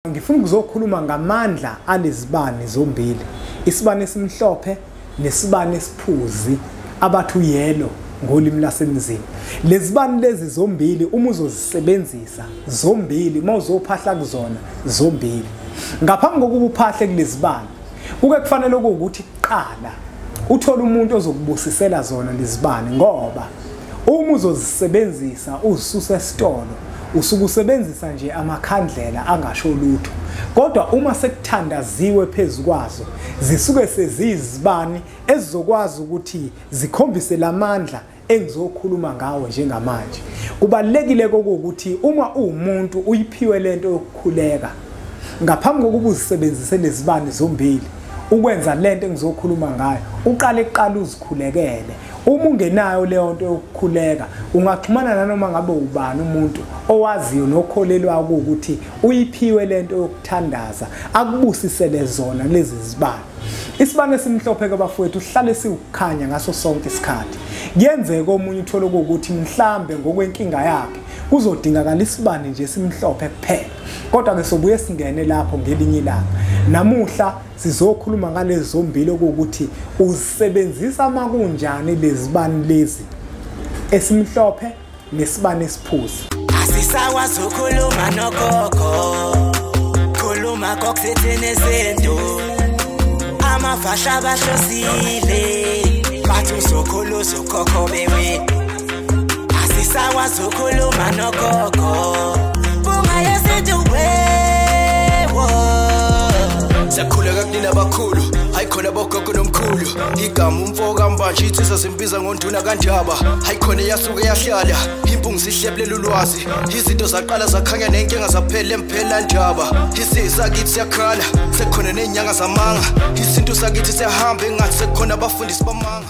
Ngifuna ukuzokhuluma ngamandla alezibani zombili, isibani esimhlophe nesibani esiphuzi abathi uyelo ngolimi lasemzini. Lezibani lezi zombili uma uzozisebenzisa zombili, uma uzophahla kuzona zombili, ngaphambi kokuba uphahle kulezibani kuke kufanele ukuthi kuqala uthole umuntu ozokubusisela zona lezibani, ngoba uma uzozisebenzisa uzisuse esitolo usukusebenzisa nje amakhandlela angasho lutho, kodwa uma sekuthandaziwe phezukwazo zisuke sezizibani ezizokwazi ukuthi zikhombise lamandla engizokhuluma ngawo njengamanje. Kubalekile kokuthi uma uwumuntu uyiphiwe lento yokukhuleka, ngaphambi kokuba uzisebenzise lezibani zombili ukwenza lento engizokhuluma ngayo, uqale kuqala uzikhulekele. Uma ungenayo leyo nto yokukhuleka, ungaxhumana nanoma ngabe ubani umuntu owaziyo nokholelwa ukuthi uyiphiwe lento yokuthandaza, akubusisele zona lezi zibani. Isibane esimhlophe ke bafowethu sihlale siwukhanya ngaso sonke isikhathi. Kuyenzeka omunye uthole ukuthi mhlambe ngokwenkinga yakhe kuzodingakala isibane nje simhlophe kuphela, kodwa ke sobuye singene lapho ngelinye ilanga. Namuhla sizokhuluma ngalezi zombili ukuthi uzisebenzisa makunjani lezibani lezi esimhlophe nesibane esiphuzi. Asisakwazi ukukhuluma nogogo, khuluma kokuthini izinto amavasha abahlosile bathi uzokhuluza ukhokho bewe. Asisakwazi ukukhuluma nogogo, bunga yesintu wewo. Siyakhuleka kunina abakhulu, hayi khona bogogo nomkhulu. Igama umfo kaMbanje insizwa zimbiza ngonduna kaNdaba. Hayi khona yasuke yahlala, impungu sihlebulela ulwazi. Izinto zaqala zakhanya nenkinga zaphela emphela ndaba. Isizwe sakithi siyakhala, sekukhona nenyanga zamanga. Isintu sakithi siyahamba engathi sekukhona abafundisi bamanga.